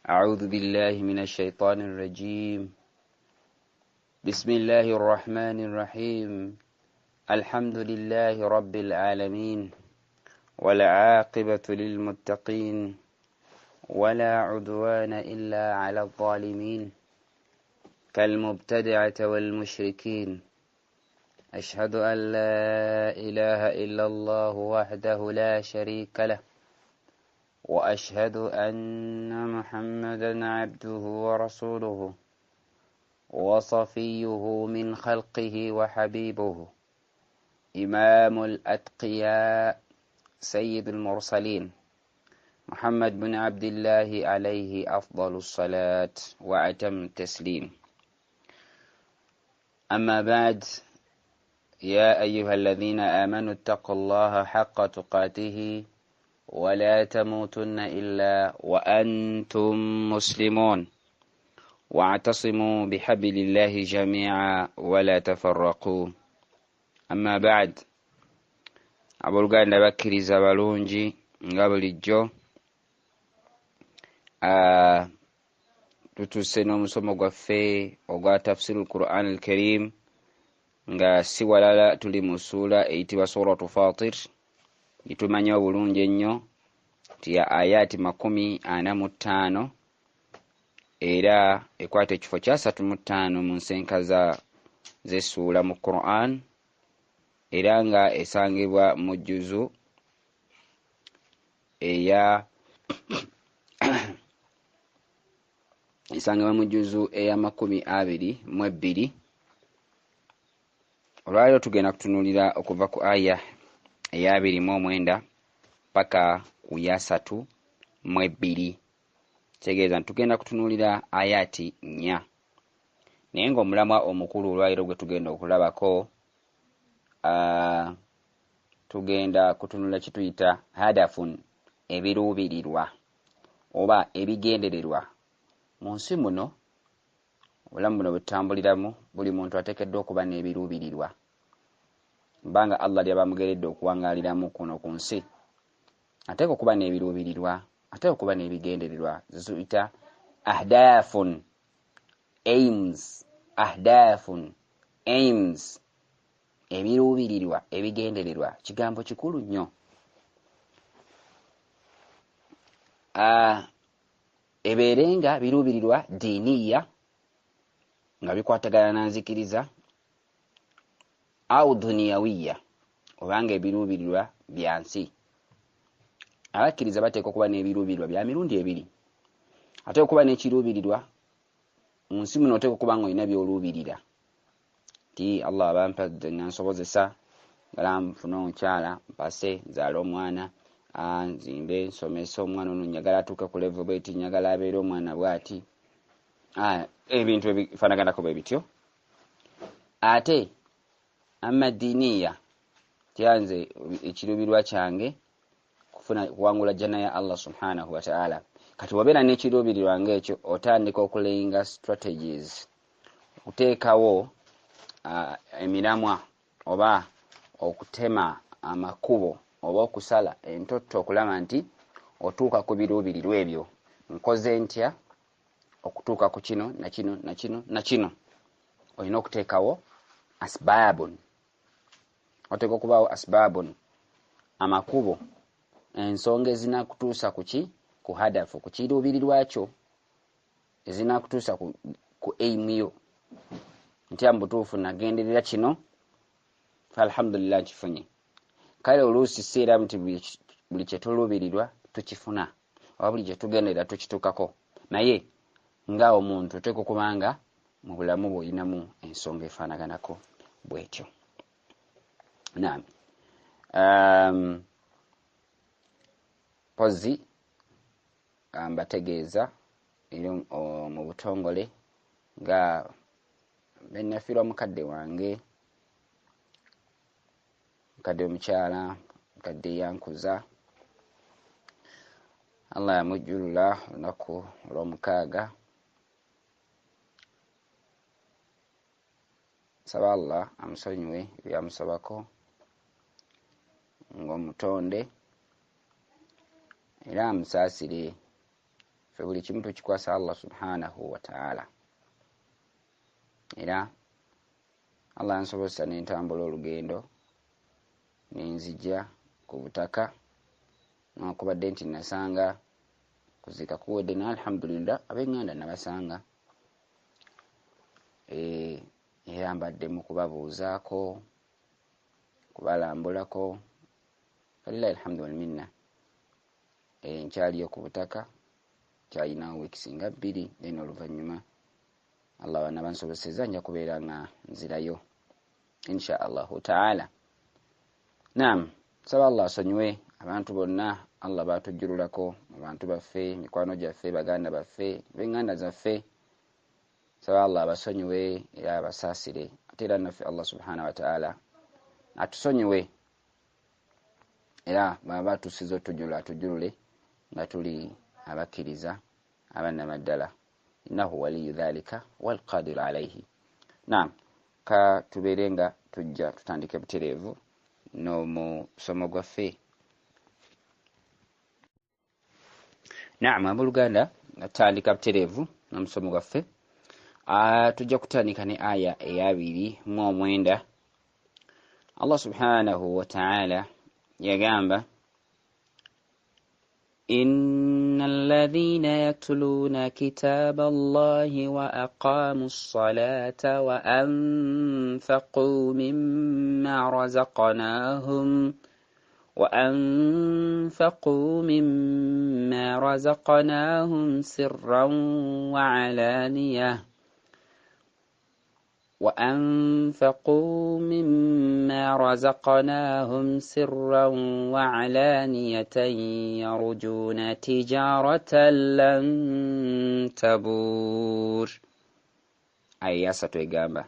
أعوذ بالله من الشيطان الرجيم. بسم الله الرحمن الرحيم. الحمد لله رب العالمين، والعاقبة للمتقين، ولا عدوان إلا على الظالمين كالمبتدعة والمشركين. أشهد أن لا إله إلا الله وحده لا شريك له، وأشهد أن محمدا عبده ورسوله وصفيه من خلقه وحبيبه، إمام الأتقياء، سيد المرسلين، محمد بن عبد الله عليه أفضل الصلاة وأتم التسليم. أما بعد، يا أيها الذين آمنوا اتقوا الله حق تقاته ولا تموتن إلا وأنتم مسلمون، واعتصموا بحبل الله جميعا ولا تفرقوا. أما بعد، abooluganda bakkiriza balungi nga bulijjo, tutuuse n'omusomo gwaffe ogwa tafsiru Quran al-Karim, nga si walala tuli mu ssuula eyitibwa Suratu Fatir, gyetumanyi obulungi ennyo nti ya ayaati 45, era ekwata ekifo kya 35 mu nsenka z'essuula mu Quran, era nga esangibwa mu jjuzu eya esangibwa mu jjuzu eya 22. Olwaleero tugenda kutunuulira okuva ku aya eya 29 paka ku ya 32. Kitegeeza nti tugenda kutunuulira ayaati 4, naye ng'omulamwa omukulu olwaleero gwe tugenda okulabako, tugenda kutunula kituyita hadafun, ebiruubirirwa oba ebigendererwa mu nsi muno. Obulamu buno bwe tutambuliramu, buli muntu ateekeddwa okuba n'ebiruubirirwa, kubanga Allah lyaba amugeredde okuwangaaliramu kuno ku nsi, ateeka okuba n'ebiruubirirwa, ateeka okuba n'ebigendererwa, zituyita ahdafun, aims, ahdafun, aims, ebiruubirirwa, ebigendererwa. Kigambo kikulu nnyo. Ebeere nga biruubirirwa diiniya, nga bikwatagana na nzikiriza, au duniyawiya, obanga ebiruubirirwa bya nsi. Abakkiriza bateekwa okuba n'ebiruubirirwa bya mirundi ebiri. Ate okuba n'ekiruubirirwa mu nsi muno, oteekwa okuba nga olina by'oluubirira, nti Allah abampadde nansobozesa, ngala nfune omukyala, mpase, nzaale omwana, nzimbe, nsomese omwana ono, njagala atuuke ku level bweti, njagala abeere omwana bw'ati, ebintu ebifaanaganako bwe bityo. Ate amma diiniya, tyanze ekiruubirwa kyange kufuna kuwangula jjana ya Allah subhanahu wa ta'ala. Kati wabeera n'ekiruubirirwa ng'ekyo, otandika okulayinga strategies, okuteekawo emiramwa oba okutema amakubo oba okusala entotto okulaba nti otuuka ku biruubirirwa ebyo. Nkoze ntya okutuuka ku kino na kino na kino na kino? Olina okuteekawo asbaabun, oteeka okubaawo asbaabun, amakubo, ensonga ezinakutuusa ku ki, ku hadafu, ku kiruubirirwa kyo, ezinakutuusa ku aim yo, ntya mu butuufu nagenderera kino, alhamdulillah nkifunye. Kale oluusi si era nti buli kyetuluubirirwa tukifuna oba buli kyetugenderera tukituukako, naye nga omuntu oteeka okuba nga mu bulamu bw'olinamu ensonga efaanaganako bwetyo. Naam, mpozi mbategeeza era mu butongole nga bennafiirwa mukadde wange, mukadde omukyala, mukadde yankuza, Allah yamujjulula olunaku olwomukaaga. Nsaba Allah amusonyiwe ebyamusobako ng'omutonde, era amusaasire. Ffe buli kimu tukikwasa Allah subhanahu wataala. Era Allah yansobozesa nentambula olugendo nenzija ku butaka, newankubadde nti nasanga kuziika kuwedde, naye alhamdulillah ab'enganda nabasanga, era mbadde mu kubabuuzaako, kubalambulako, walillahi alhamdu walminna. Nkyaliyo ku butaka, kyalinawo weeks nga 2, then oluvannyuma Allah banabansoboseza nja kubeera nga nzirayo insha Allahu taala. Naam, nsaba Allah asonyiwe abantu bonna Allah batujjululako mu bantu baffe, mikwano gyaffe, baganda baffe, b'enganda zaffe. Nsaba Allah abasonyiwe era abasaasire, ate era naffe Allah subhanahu wataala atusonyiwe, era baba tusiza otujjulula atujjulule nga tuli abakkiriza abannamaddala. Innahu waliyu dhalika walqadiru alaihi. Naam, ka tubeere nga tujja tutandike butereevu n'omusomo gwaffe. Naam, abooluganda, nga tutandika butereevu n'omusomo gwaffe, tujja kutandika ne aya eyabiri mu omwenda. Allah subhanahu wataala yagamba: إن الذين يتلون كتاب الله وأقاموا الصلاة وأنفقوا مما رزقناهم سرا وعلانية وأنفقوا مما رزقناهم سرا وعلانية يرجون تجارة لن تبور. أي ستويغامبا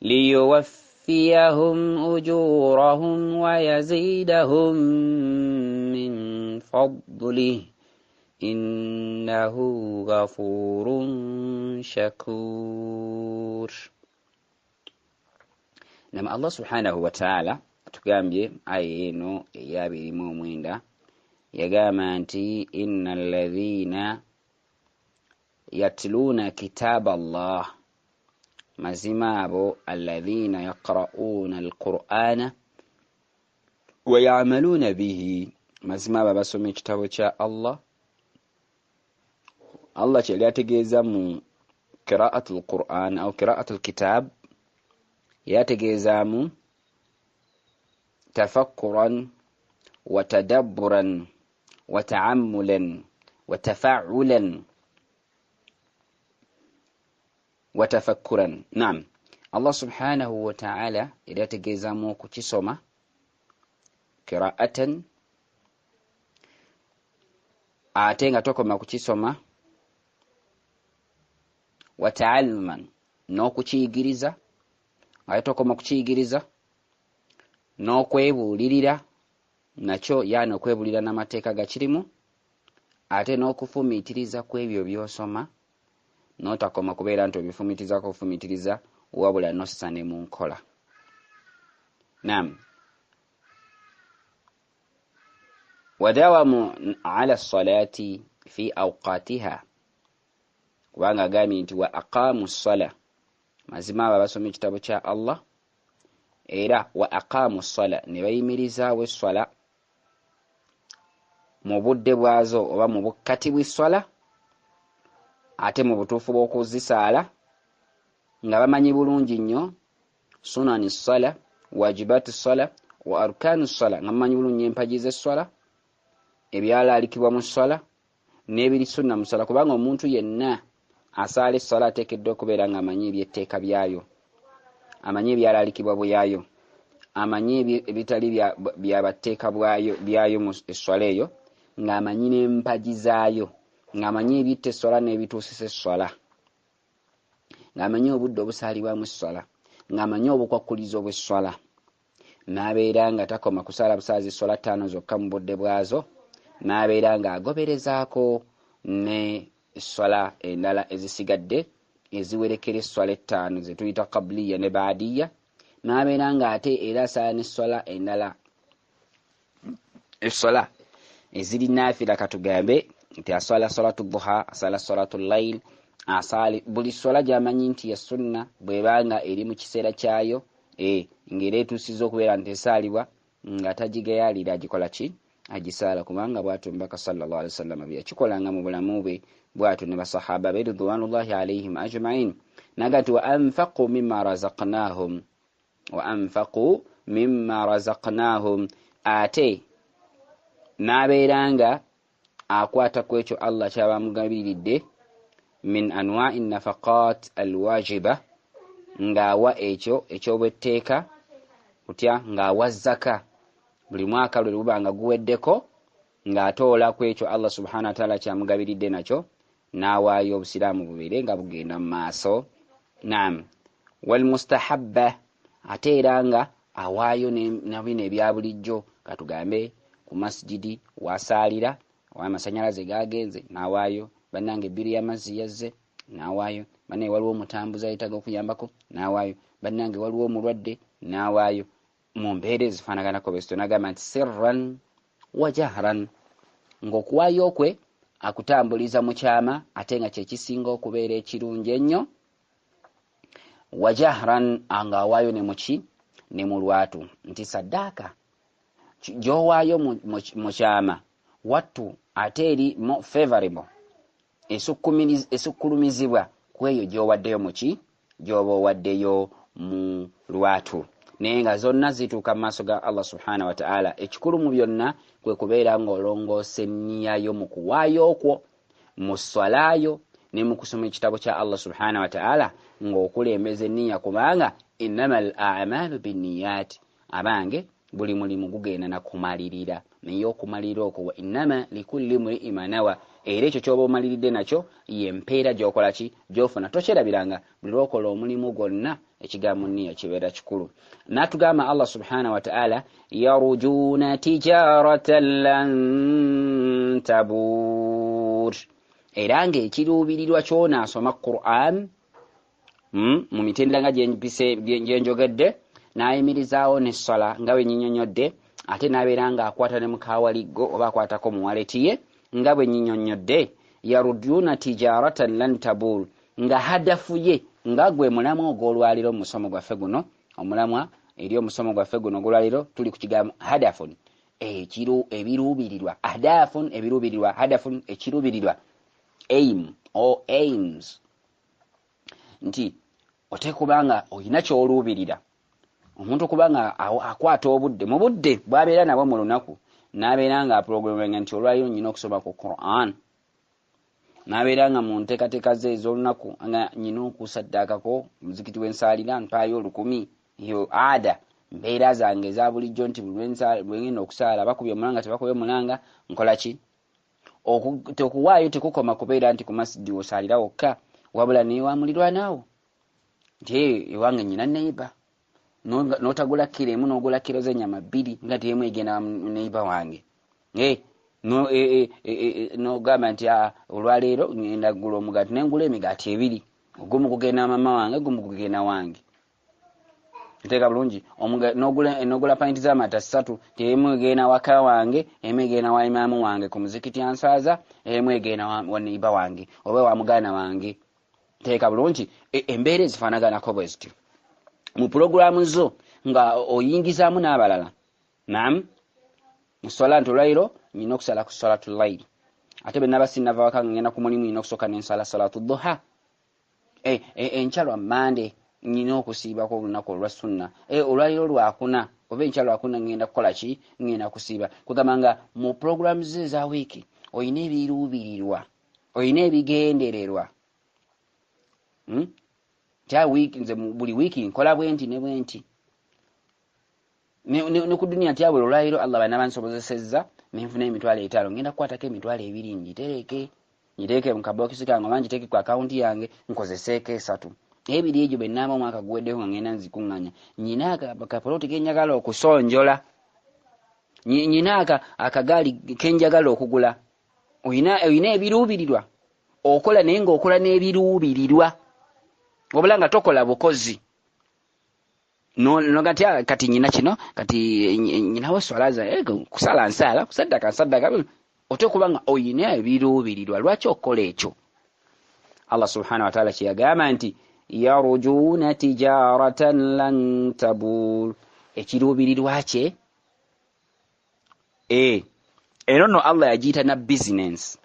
ليوفيهم أجورهم ويزيدهم من فضله إنه غفور شكور. Nama Allah subhanahu wataala atugambye aya eno eyabiri mu omwenda, yagamba nti inna alladhina yatluuna kitaaba Allah, mazima abo alladhina yaqra'uuna alqur'ana wa ya'maluuna bihi, mazima abo abasoma ekitabo kya Allah. Allah kyeyali ategeeza mu qira'atu alqur'an au qira'atu alkitab, yategeezaamu tafakkuran wa tadabburan wa ta'ammulan wa tafa'ulan wa tafakkuran. Naam, Allah subhanahu wa ta'ala yali ategeezaamu okukisoma qira'atan, ate nga tokoma kukisoma, wa ta'alluman, n'okukiyigiriza, ate tokoma kukiyigiriza, n'okwebuulirira nakyo, yaani okwebuulira n'amateeka gakirimu, ate n'okufumiitiriza ku ebyo by'osoma, n'otakoma kubeera nti obifumiitirizako obufumiitiriza, wabula n'ossa ne mu nkola. Naam, wadawamu ala salati fi awqatiha, kubanga agambye nti wa aqamu ssala, mazima abo abasoma ekitabo kya Allah era wa aqamu ssala, ne bayimirizaawo esswala mu budde bwazo oba mu bukkati bw'esswala, ate mu butuufu bw'okuzisaala, nga bamanyi bulungi nnyo sunani ssala, wajibati ssala wa arkanu ssala, nga bamanyi bulungi empagi z'esswala, ebyalaalikibwa mu sswala n'ebiri sunna mu sswala, kubanga omuntu yenna asaala esswala ateekeddwa okubeera ng'amanyi ebyetteeka byayo, amanyi ebyalaalikibwa byayo, amanyi ebitali byabatteeka byayo mu esswala eyo, ng'amanyi n'empagi zaayo, ng'amanyi ebitta esswala n'ebituusisa esswala, ng'amanyi obudde obusaalibwamu esswala, ng'amanyi obukwakkulizo bw'esswala, n'abeera nga takoma kusaala busaazi esswala 5 zokka mu budde bwazo, n'abeera ng'agoberezaako ne esswala endala ezisigadde eziwerekera esswala 5 ze tuyita qabliya ne baadiya, n'abeera ng'ate era asaala n'esswala endala, esswala eziri naafira katugambe Nti aswala salatu duha, asala salatu llail, asaali buli swala gy'amanyi nti ya sunna, bw'ebanga eri mu kiseera kyayo, ng'era etuusizza okubeera nti esaalibwa, nga tagigayaalira, agikola ki? Agisaala, kubanga bw'atyo Omubaka sallallahu alaihi wasallam bwe yakikolanga mu bulamu bwe, bw'atyo ne basahaba be ridwanullahi alaihim ajmain. Naga nti wa anfaqu mimma razaqnahum, wa anfaqu mimma razaqnahum, ate n'abeera nga akwata ku ekyo Allah ky'aba amugabiridde, min anwai nafaqat alwajiba, ng'awa ekyo eky'obwetteeka. Kutya? Ng'awa zaka buli mwaka lwe guba nga guweddeko, ng'atoola ku ekyo Allah subhana wataala kyamugabiridde nakyo n'awaayo, obusiraamu bubeere nga bugenda mu maaso. Naam, walmustahabba, ate era nga awaayo nabino ebya bulijjo, katugambe ku masjidi wasaalira amasanyalaze gagenze, n'awaayo. Bannange, ebbiru y'amazzi yazze, n'awaayo. Bannange, waliwo omutambuzi ayetaaga okuyambako, n'awaayo. Bannange, waliwo omulwadde, n'awaayo. Mu mbeera ezifaanaganako bwezityo, n'agamba nti sirran wa jahran, ng'okuwaayo kwe akutambuliza mu kyama, ate nga kyekisinga okubeera ekirungi ennyo, wa jahran, ng'awaayo ne muki? Ne mu lwatu, nti saddaaka gy'owaayo mu kyama wattu ate eri more favorable, esukkulumizibwa ku eyo gy'owaddeyo muki? Gy'oba owaddeyo mu lwatu. Naye nga zonna zituuka mu maaso ga Allah subhana wataala. Ekikulu mu byonna kwe kubeera ng'olongoosa enniyayo mu kuwaayo okwo, mu swalaayo ne mu kusoma ekitabo kya Allah subhana wataala, ng'okulembeza enniya, kubanga innama al amalu binniyat. Abange, buli mulimu gugenda nakumalirira, naye okumalirira okwo, wa innama likulli mrii manawa, era ekyo kyoba omaliridde nakyo yempeera gyokola ki? Gyofuna. Tokyerabiranga, buli lwokola omulimu gwonna ekigambo niya kibeera kikulu. Natugamba Allah subhana wataala, yarujuna tijaratan lan tabur, era ng'ekiruubirirwa kyonaasoma Quran mu mitendera nga gyenjogedde, n'ayimirizaawo n'essala nga bwe nyinyonnyodde, ate n'abeera ng'akwata ne mukawaliggo oba akwatako mu waleti ye nga bwe nyinyonnyodde, yarujuna tijaratan lan tabur, nga hadafu ye nga gwe mulamwa ogw'olwaliro mu musomo gwaffe guno. Omulamwa eri omusomo gwaffe guno ogw'olwaliro, tuli ku kigambo hadafun, ebiruubirirwa, ahdafun, ebiruubirirwa, hadafun, ekiruubirirwa, aim or aims, nti oteeka kubanga olina ky'oluubirira. Omuntu okuba nga akwata obudde, mu budde bw'abeera nabwo mu lunaku, n'abeera nga aprograminga nti olwaliro nyina okusoma ku Quran, n'abeera nga mu nteekateeka ze ez'olunaku nga nyina okusaddaakako omuzikiti w'ensaalira, mpaayo 1000. Yo ada mbeera zange eza bulijjo, nti buli lwengenda okusaala, bakubye omulanga, tebakubye omulanga, nkola ki? Okuwaayo tekukoma kubeera nti ku masidi osaalira wokka, wabula newamulirwanaawo, nti ewange nyina neiba, n'otagula kiro emu, n'ogula kiro z'ennyama 2, nga ti emu egenda neiba wange. N'ogamba nti olwaleero ngenda gula omugaati, nengula emigaati ebiri, ogumu gugenda mama wange, gumu gugenda wange. Nteeka bulungi, n'ogula payinti z'amata ssatu, ti emu egenda waka wange, emu egenda wa imaamu wange ku muzikiti ansaaza, emu egenda wa neiba wange oba wa muganda wange. Teeka bulungi, embeera ezifaanaganako bwe zityo mu pulogulaamu zo nga oyingizaamu n'abalala. Naam, musola nti olwaliro nyina okusala ku salatu llaili, ate bwe naba sinnava waka nga ngenda ku mulimu, nyina okusooka nensala salatu duha. Enkya lwa Mande nyina okusiibako olunaku olwa sunna. Olwaliro lwakuna oba enkya lwakuna, ngenda kukola ki? Ngenda kusiiba. Kugamba nga mu pulogulaamu zo eza wiiki olina ebiruubirirwa, olina ebigendererwa. Tya wiiki, nze buli wiiki nkola bwenti ne bwenti ne ku duniya, nti buli olwaliro Allah banaba nsobozesezza nenfuna 50,000, ngenda kukwatako 20,000 ngitereke, ngiteeke mu kabokisi kange oba ngiteeke ku akawunti yange, nkozeseeko esatu ebiri egyo. Bwe naaba omwaka guweddeko nga ngenda nzikuŋŋanya, nyina akapoloti kenjagala okusonjola, nyina akagaali kenjagala okugula. Oyina ebiruubirirwa, okola naye ng'okola n'ebiruubirirwa, wabula nga tokola bukozi nogati kati nyina kino, kati nyinawo swala za kusala nsaala, kusaddaka nsaddaka. Oteekwa okuba nga oyina ebiruubirirwa lwaki okola ekyo. Allah subhanahu wataala kyeyagamba nti yarujuuna tijaratan lan tabur, ekiruubirirwa kye e eno nno Allah yagiyita na bizinensi.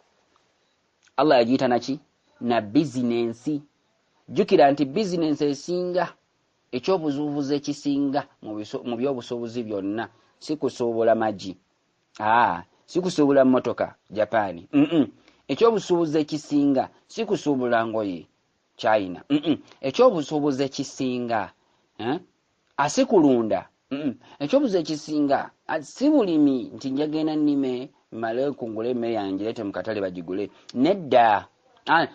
Allah yagiyita naki? Na bizinensi. Jjukira nti bizinensi esinga, ekyobusuubuzi ekisinga mu byobusuubuzi byonna si kusuubula magi, aa si kusuubula mmotoka Japaani. Ekyobusuubuzi ekisinga si kusuubula ngoye China. Ekyobusuubuzi ekisinga asi kulunda. Ekyobusuubuzi ekisinga si bulimi nti njagenda nnime mmale kungule emmere yange ngireete mu katale bagigule. Nedda.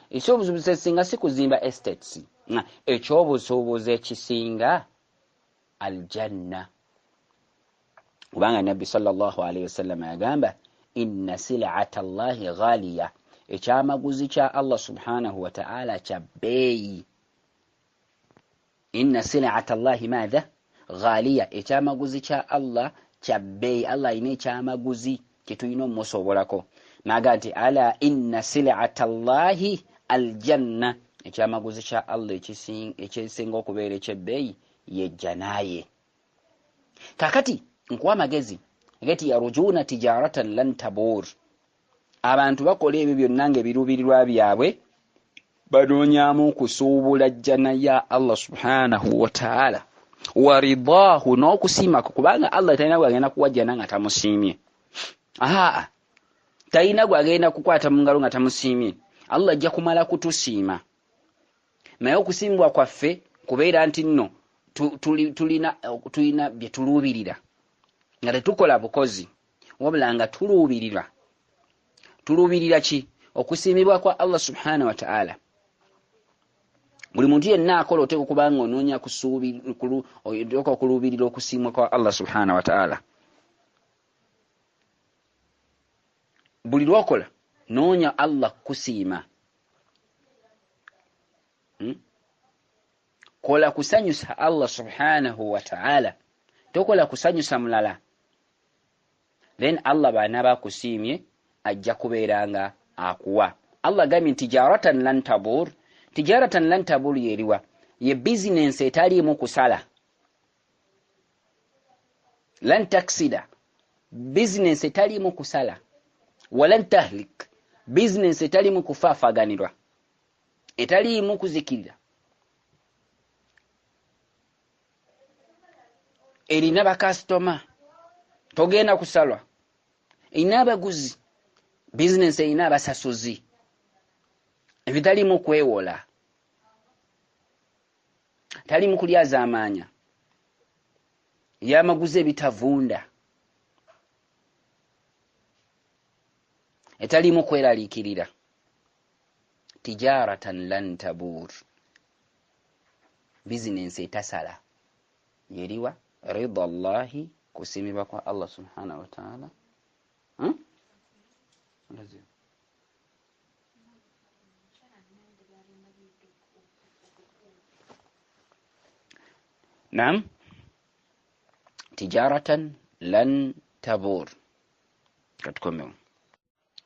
Ekyobusuubuzi ekisinga si kuzimba estates. Ekyobusuubuzi ekisinga aljanna, kubanga Nabbi sallallahu alaihi wasallam yagamba inna silata llahi ghaliya, ekyamaguzi kya Allah subhanahu wataala kya bbeeyi. Inna silata llahi maatha ghaliya, ekyamaguzi kya Allah kya bbeeyi. Allah alina ekyamaguzi kyetulina omusobolako, naga nti ala inna silata llahi aljanna, ekyamaguzi kya Allah ekyesinga okubeera ekyebbeeyi yejjanaye. Kakati nkuwa amagezi gati yarujuuna tijaratan lan tabur, abantu bakola ebyo byonna nga ebiruubirirwa byabwe banoonyamu okusuubula jjana ya Allah subhanahu wataala wa ridaahu, n'okusiimako, kubanga Allah talina gwagenda kuwa jjana nga tamusiimye. Aa talina gwagenda kukwata mu ngalo nga tamusiimye. Allah ajja kumala kutusiima, naye okusiimibwa kwaffe kubeera nti nno tulina bye tuluubirira nga tetukola bukozi, wabula nga tuluubirira. Tuluubirira ki? Okusiimibwa kwa Allah subhanahu wataala. Buli muntu yenna akola oteeka okuba nga onoonya oteeka okuluubirira okusiimwa kwa Allah subhanahu wataala. Buli lwokola noonya Allah kukusiima. Kola kusanyusa Allah subhanahu wataala, tokola kusanyusa mulala. Then Allah bw'anaaba akusiimye ajja kubeera nga akuwa. Allah agambye nti tijaratan lan tabur. Tijaratan lan tabur yeriwa? Ye bizinensi etaliimu kusala, lan taksida, bizinensi etaliimu kusala, walan tahlik, bizinensi etaliimu kufaafaganirwa, etaliimu kuzikirira, erina bakasitoma, togenda kusalwa, erina abaguzi, bizinensi erina abasasuzi, ebitaliimu kwewola, taliimu kulyazaamaanya, yamaguzi ebitavunda, etaliimu kweraliikirira. Tijaratan lan tabur, bizinensi etasala yeriwa? Rida llahi, kusiimibwa kwa Allah subhanahu wataala. Naam, tijaratan lan tabur. Katukomewo.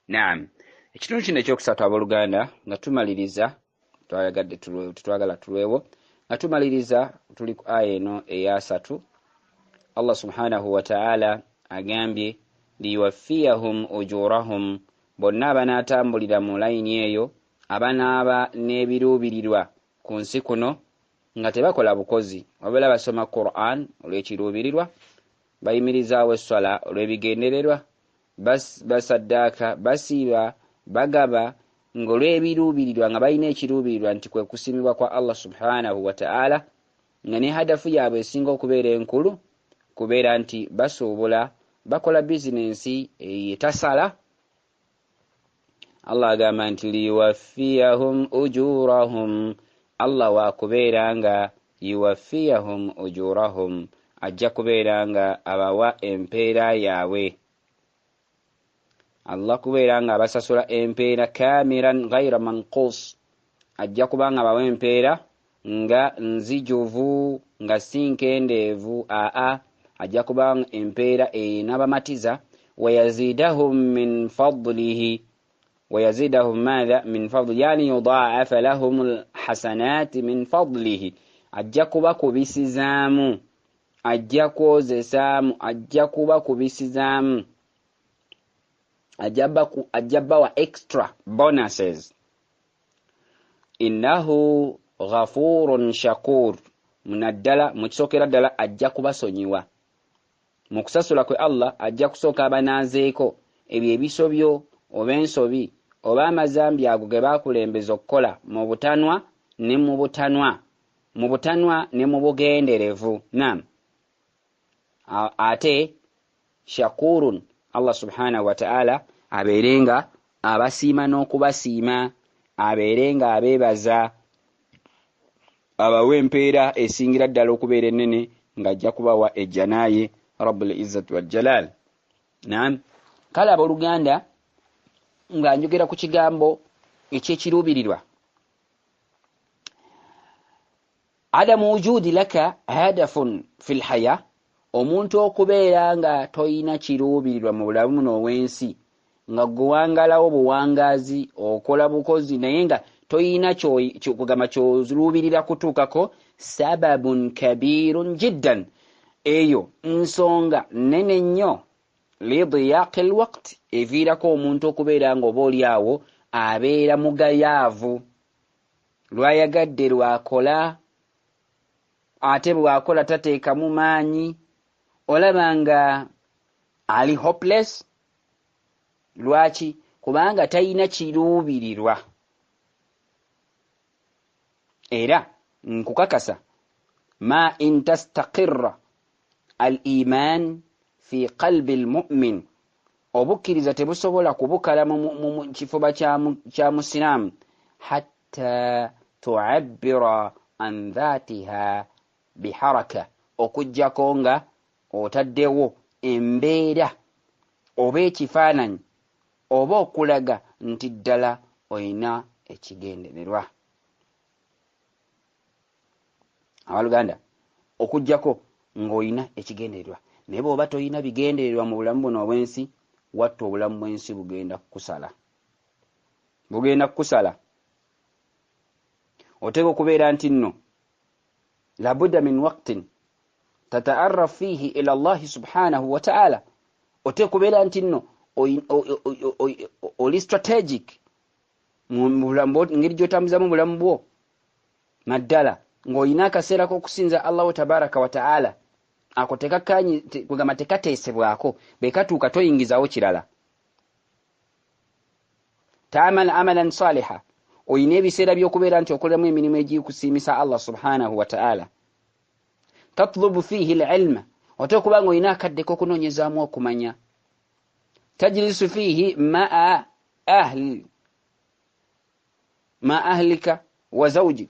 Naam, ekitundu kino ekyokusatu abooluganda, nga tumaliriza, twayagadde tetwagala tulwewo, nga tumaliriza tuli ku aya eno eyasatu. Allah subhanahu wataala agambye liyuwaffiyahum ujurahum, bonna abanaatambulira mu layini eyo, abanaaba n'ebiruubirirwa ku nsi kuno nga tebakola bukozi, wabula basoma Quran olw'ekiruubirirwa, bayimirizaawo esswala olw'ebigendererwa, basaddaaka, basiiba, bagaba ng'olw'ebiruubirirwa, nga balina ekiruubirirwa nti kwe kusiimibwa kwa Allah subhanahu wataala, nga ne hadafu yaabwe esinga okubeera enkulu kubeera nti basuubula, bakola bizinensi etasala. Allah agamba nti liyuwaffiyahum ujurahum, Allah wakubeera nga yuwaffiyahum ujurahum, ajja kubeera nga abawa empeera yaabwe. Allah kubeera nga abasasula empeera kamiran ghaira manqus, ajja kuba nga abawa empeera nga nzijuvu, nga si nkendeevu. Aa ajja kuba empeera enabamatiza. Wayazidahum min fadlihi, wayazidahum maatha min fadli, yani yudaafa lahum lhasanati min fadlihi, ajja kubakubisizaamu, ajja kwozesaamu, ajja kubakubisizaamu, ajja bawa extra bonuses. Innahu ghafurun shakur, munaddala mukisookera ddala ajja kubasonyiwa. Mu kusasula kwe Allah ajja kusooka abanaazeeko ebyo ebisobyo oba ensobi oba amazambi ago ge baakulembeza okukola mu butanwa ne mu butanwa, mu butanwa ne mu bugenderevu. Naam, ate shakurun, Allah subhanahu wataala abeere nga abasiima n'okubasiima, abeere nga abeebaza, abawe empeera esingira ddala okubeera ennene ng'ajja kubawa ejjanaye rabbul izzati waljalal. Naam, kale abooluganda, nga njogera ku kigambo ekyekiruubirirwa, adamu wujudi laka hadafun fi lhaya, omuntu okubeera nga toyina kiruubirirwa mu bulamu buno obw'ensi, nga gwewangalawo buwangaazi, okola bukozi naye nga toyina kugamba kyoluubirira kutuukako, sababun kabirun jiddan, eyo nsonga nnene nnyo lidiyaqi lwakti, eviirako omuntu okubeera nga oba oli awo abeera mugayaavu, lwayagadde lwakola, ate bwakola tateekamu maanyi, olaba nga ali hopeless. Lwaki? Kubanga talina kiruubirirwa. Era nkukakasa, ma in tastaqirra al iman fi qalbi lmumin, obukkiriza tebusobola kubukala mu kifuba kya musiraamu hatta tuabbira an dhatiha biharaka, okuggyako nga otaddewo embeera oba ekifaananyi oba okulaga nti ddala olina ekigendererwa. Abaluganda, okuggyako ng'olina ekigendererwa, naye bw'oba tolina bigendererwa mu bulamu buno obw'ensi, watta obulamu bw'ensi bugenda kukusala, bugenda kukusala. Oteeka okubeera nti nno labudda min waqtin tataarraf fiihi ila llahi subhanahu wataala, oteeka okubeera nti nno oli strategic ngeri gy'otambuzamu obulamu bwo, naddala ng'olina akaseera k'okusinza Allahu tabaraka wataala. Ako kugamba tekateesebwako, bwe katuuka toyingizawo kirala. Taamal amalan saliha, olina ebiseera by'okubeera nti okoleramu emirimu egikusiimisa Allah subhanahu wataala. Tatlubu fiihi lilma, ote okuba nga olina akadde k'okunoonyezaamu okumanya. Tajlisu fiihi maa ahli ma ahlika wa zaujik,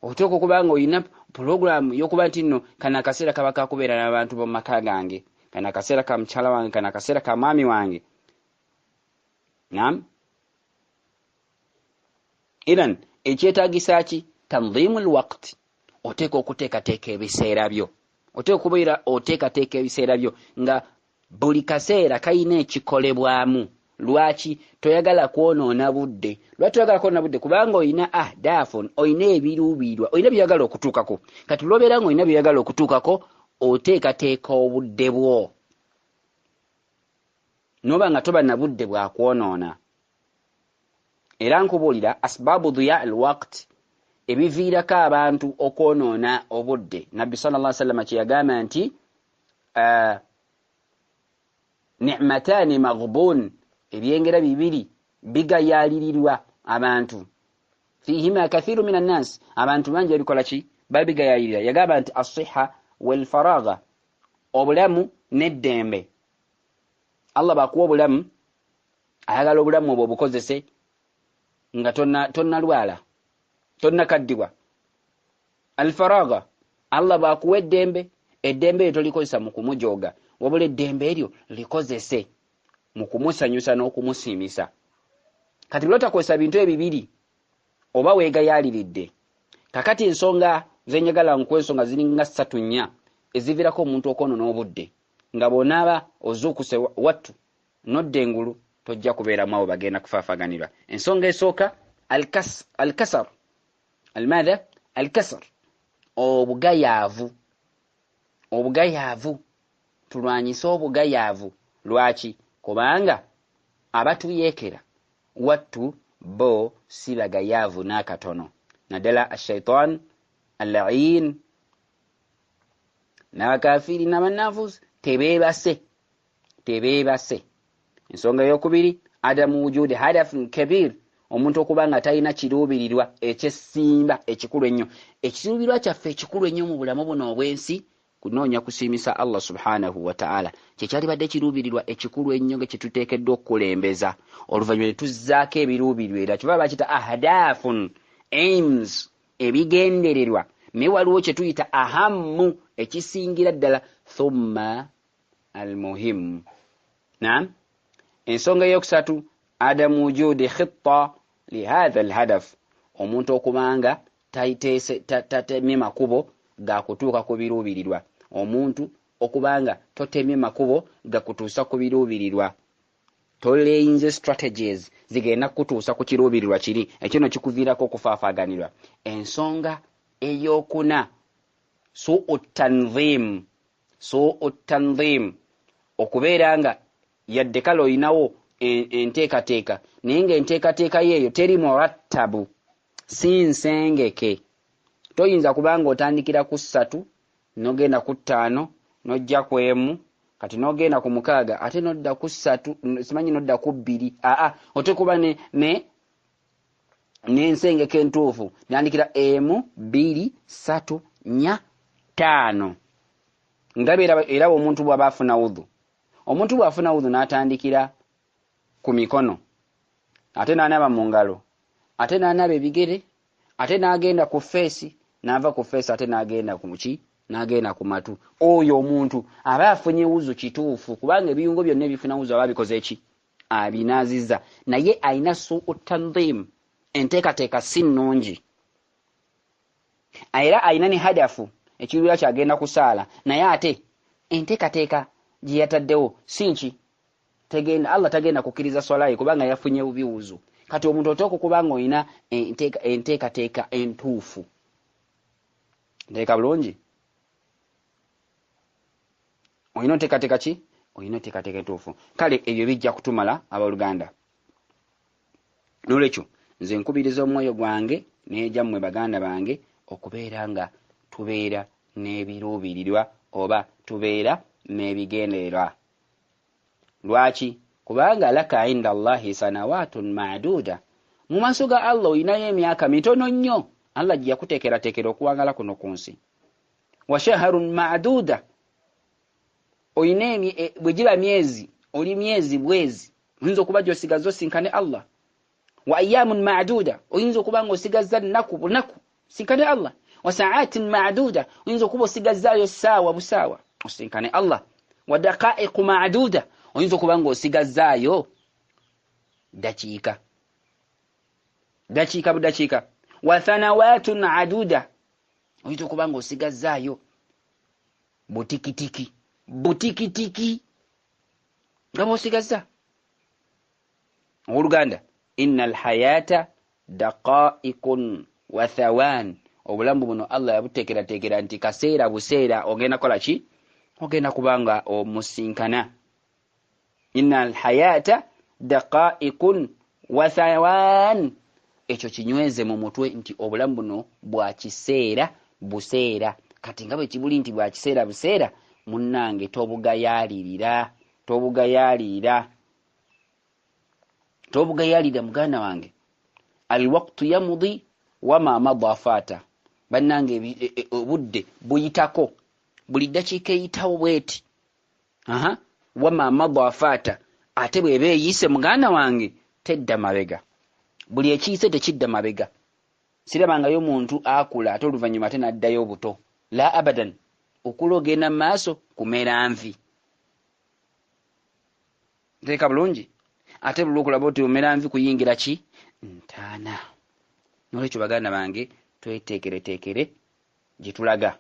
oteeka okuba nga olina puroguramu y'okuba nti nno kano akaseera kaba kakubeera n'abantu b'omu maka gange, kano akaseera ka mukyala wange, kano akaseera ka mwami wange. Nam, ithan ekyetagisa ki? Tanzimu lwakti, oteeka okuteekateeka ebiseera byo, oteeka okubeera oteekateeka ebiseera byo nga buli kaseera kalina ekikolebwamu. Lwaki toyagala kwonoona budde? Lwaki toyagala kwonoona budde? Kubanga olina ahdafun, olina ebiruubirirwa, olina byeyagala okutuukako. Kati lwobeera nga olina byeyagala okutuukako, oteekateeka obudde bwo, noba nga toba na budde bwakwonoona. Era nkubuulira asbaabu diya lwakt, ebiviirako abantu okwonoona obudde. Nabbi sala llah sallama kyeyagamba nti nicmataani maghbun, ebyengera bibiri bigayalirirwa abantu, fihima kathiru min annasi, abantu bangi babikola ki? Babigayalirira. Yagamba nti asiha walfaraga, obulamu n'eddembe. Allah bakuwa obulamu, ayagala obulamu obwo obukozese nga tonnalwala, tonnakaddibwa. Alfaraga, Allah bwakuwa eddembe, eddembe eryo tolikozesa mu kumujooga, wabula eddembe eryo likozese mu kumusanyusa n'okumusiimisa. Kati lwotakozesa bintu ebibiri oba weegayaliridde. Kakati ensonga zenjagala nkuwa, ensonga ziringa ssatu nnya eziviirako omuntu okwonoona obudde, nga bw'onaaba ozuukuse wattu. Nodda engulu, tojja kubeeramu abo bagenda kufaafaganirwa. Ensonga esooka, alkasar, almaatha, alkasar, obugayaavu. Obugayaavu, tulwanyise obugayaavu. Lwaki? Kubanga abatuyeekera wattu bo si bagayaavu n'akatono, naddala ashaitan allain n'abakafiiri n'abannanfuusi tebeebase, tebeebase. Ensonga eyokubiri, adamu wujudi hadafun kabir, omuntu okuba nga talina kiruubirirwa ekyessimba ekikulu ennyo. Ekiruubirirwa kyaffe ekikulu ennyo mu bulamu buno obw'ensi kunoonya kusiimisa Allah subhanahu wataala, kyekyalibadde ekiruubirirwa ekikulu ennyo nga kyetuteekeddwa okukulembeza, oluvannyuma ne tuzzaako ebiruubirirwa. Era kyova bakita ahdafun, aims, ebigendererwa, naye waliwo kye tuyita ahammu, ekisingira ddala, thumma almuhimu. Naam. Ensonga eyokusatu, adamu wujudi khitta lihatha alhadaf, omuntu okubanga tatemye makubo gakutuuka ku biruubirirwa. Omuntu okubanga totemye makubo gakutuusa ku biruubirirwa, toleyinze strategies zigenda kukutuusa ku kiruubirirwa kiri, ekyo no kikuviirako okufaafaaganirwa. Ensonga eyokuna, suu tanzim, suu tanzim, okubeera nga yadde kale olinawo enteekateeka, naye nga enteekateeka yeeyo teri murattabu, si nsengeke. Toyinza kubanga otandikira ku ssatu nogenda ku ttaano nojja ku emu, kati nogenda ku mukaaga, ate nodda ku ssatu, simanyi nodda ku bbiri. Aa, ote kuba ne n'ensengeka entuufu, ntandikira emu, bbiri, ssatu, nnya, ttaano. Nga era omuntu bw'aba afuna wudhu, omuntu bw'afuna wudhu n'atandikira ku mikono, ate n'anaaba mu ngalo, ate n'anaaba ebigere, ate n'agenda ku feesi, n'ava ku feesi ate n'agenda ku ki, n'agenda ku matu, oyo omuntu aba afunye wuzu kituufu, kubanga ebiyungo byonna ebifuna wuzu aba abikoze ki, abinaaziza, naye alina suu tanzim, enteekateeka si nnungi. Era alina ne hadafu, ekiruubirwa kyagenda kusaala, naye ate enteekateeka gye yataddewo si nki, tegenda, Allah tagenda kukkiriza swala ye kubanga yafunye bubi wuzu. Kati omuntu oteeka okuba nga olina enteekateeka entuufu, nteeka bulungi, olina oteekateeka ki, olina oteekateeka entuufu. Kale ebyo bijja kutumala, abooluganda. Nolwekyo nze nkubiriza omwoyo gwange n'egyammwe, baganda bange, okubeera nga tubeera n'ebiruubirirwa oba tubeera n'ebigendererwa. Lwaki? Kubanga laka inda Allahi sanawatun maduda, mu maaso ga Allah olinayo emyaka mitono nnyo Allah gye yakuteekerateekera okuwangala kuno ku nsi, wa shaharun maduda, olina bwe giba myezi, oli myezi bwezi oyinza okuba gy'osigazza osinkane Allah, wa ayamun maduda, oyinza okuba nga osigazza nnaku bunaku sinkane Allah, wa saatin maduda, oyinza okuba osigazzaayo ssaawa busaawa osinkane Allah, wa daqaiqu maduda, oyinza okuba nga osigazzaayo dakiika, dakiika budakiika, wa thanawatun aduda, oyinza okuba nga osigazzaayo butikitiki butikitiki nga bwosigazza. Owoluganda, inna alhayata daqaikun wa thawan, obulamu buno Allah yabuteekerateekera nti kaseera buseera ogenda kukola ki, ogenda kubanga omusinkana. Inna alhayata daqaikun wa thawan, ekyo kinyweze mu mutwe nti obulamu buno bwa kiseera buseera. Kati nga bwe kibuli nti bwa kiseera buseera, munnange, tobugayaalirira, tobugayaalirira, tobugayaalirira, muganda wange. Alwaktu yamudi wama mada faata. Bannange, obudde buyitako, buli ddakiika eyitawo bweti, aha, wama mada faata, ate bw'eba eyise, muganda wange, tedda mabega. Buli ekiyise tekidda mabega. Sirabangayo muntu akula ate oluvannyuma ate n'addayo obuto, la abadan. Okula ogenda mu maaso kumera nvi, nteeka bulungi, ate buli lwokulaba oti omera nvi kuyingira ki, ntaana. Nolwekyo, baganda bange, tweteekereteekere gye tulaga.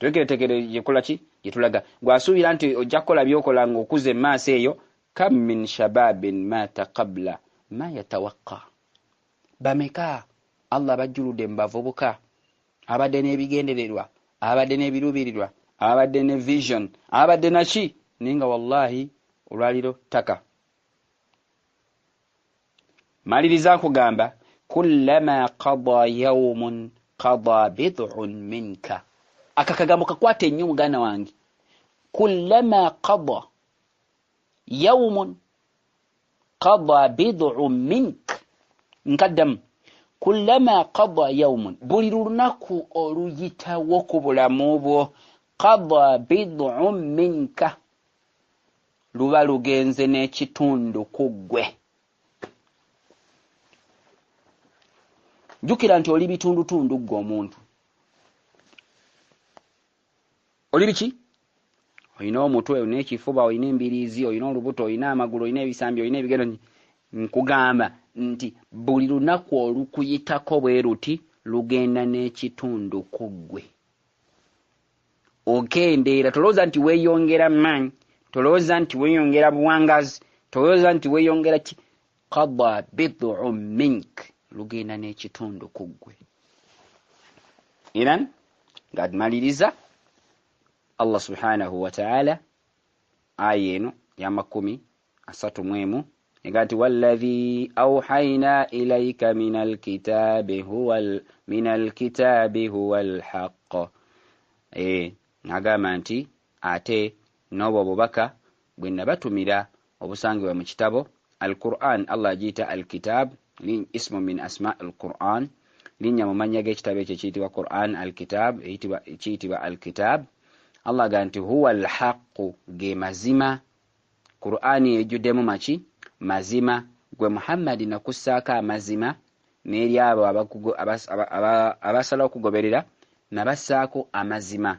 Twetegeretegere gyekola ki gyetulaga. Gwasuubira nti ojja kukola byokola ng'okuza emaaso eyo. Kam min shababin mata qabla ma yatawakka, bameka Allah bajjuludde mu bavubuka abadde n'ebigendererwa, abadde n'ebiruubirirwa, abadde ne vision, abadde naki, naye nga wallahi olwaliro ttaka. Maliriza nkugamba, kullama qada yaumun qada bid'un minka. Aka kagambo kakwata ennyo muganda wange. Kullama qada yaumun qada bid'un mink. Nkaddamu, kullama qada yaumun, buli lunaku oluyitawo ku bulamu bwo, qada bid'un minka, luba lugenze n'ekitundu ku ggwe. Jjukira nti oli bitundutundu ggwe omuntu. Oli biki? Olina omutwe, olina ekifuba, olina embiriizi, olina olubuto, olina amagulu, olina ebisambi, olina ebigendo. Nkugamba nti buli lunaku olukuyitako bwe luti lugenda n'ekitundu ku ggwe. Okendeera, tolowooza nti weeyongera maanyi, tolowooza nti weeyongera buwangazi, tolowooza nti weeyongera ki. Qada bidu mink, lugenda n'ekitundu ku ggwe. Iran ng'amaliriza Allah subhanahu wataala aya eno y'amakumi asatu mu emu ega nti walladhi auhaina ilaika min alkitabi huwa min alkitabi huwa alhaq. N'agamba nti ate n'obwo obubaka bwe nabatumira obusangibwa mu kitabo Al-Quran. Allah agiyita Alkitab, ismu min asma al-Quran, linnya mu mannya g'ekitabo ekyo ekiyitibwa Quran. Alkitab kiyitibwa Alkitab. Allah agamba nti huwa alhaqu, ge mazima. Qur'ani ejjuddemu maki? Mazima. Gwe Muhammadi nakussaako amazima, n'eri abo abasalawo okugoberera nabassaako amazima,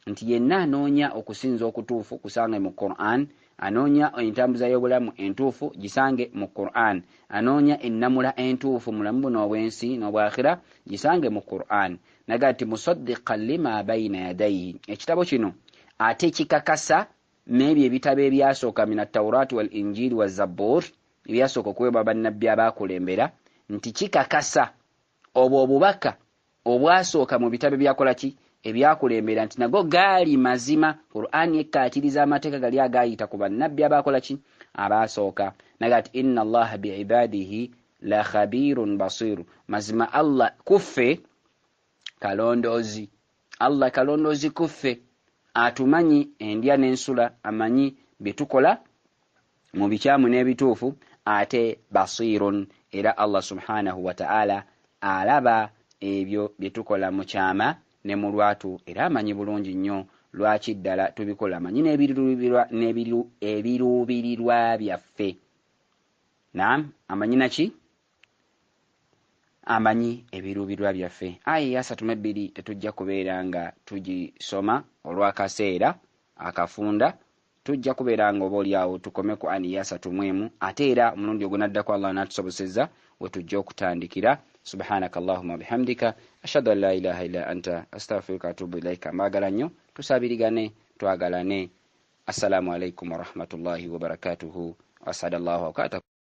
nti yenna anoonya okusinza okutuufu kusange mu Quran, anoonya entambuza y'obulamu entuufu gisange mu Quran, anoonya ennamula entuufu mulamu buno obw'ensi n'obwakhira gisange mu Quran. Naga nti musaddiqan lima baina yadaihi, ekitabo kino ate kikakasa n'ebyo ebitabo ebyasooka, min attaurati wal injili wa zabur, ebyasooka okuweebwa bannabbi abaakulembera, nti kikakasa obwo obubaka obwasooka mu bitabo ebyakola ki, ebyakulembera, nti nago gaali mazima. Qur'ani ekkaatiriza amateeka gali agaayita ku bannabbi abaakola ki, abaasooka. Naga nti inna allaha biibadihi la khabirun basiru, mazima Allah kuffe kalondoozi. Allah kalondoozi kuffe, atumanyi endya n'ensula, amanyi bye tukola mu bikyamu n'ebituufu, ate basirun, era Allah subhanahu wataala alaba ebyo bye tukola mu kyama ne mu lwatu, era amanyi bulungi nnyo lwaki ddala tubikola, amanyi n'ebiruubirirwa byaffe. Naam, amanyi naki? Amanyi ebiruubirirwa byaffe. Aya eyasatu mu ebbiri tetujja kubeera nga tugisoma olw'akaseera akafunda. Tujja kubeera nga oba oliawo tukome ku ani eyasatu mu emu, ate era omulundi ogunaddako Allah anaatusobosezza we tujja okutandikira. Subhanaka allahuma bihamdika, ashhadu an la ilaha illa anta, astaghfiruka atubu ilaika. Mbaagala nnyo, tusabirigane, twagalane. Assalamu alaikum warahmatullahi wabarakatuhu. Asada llahu awkatakum.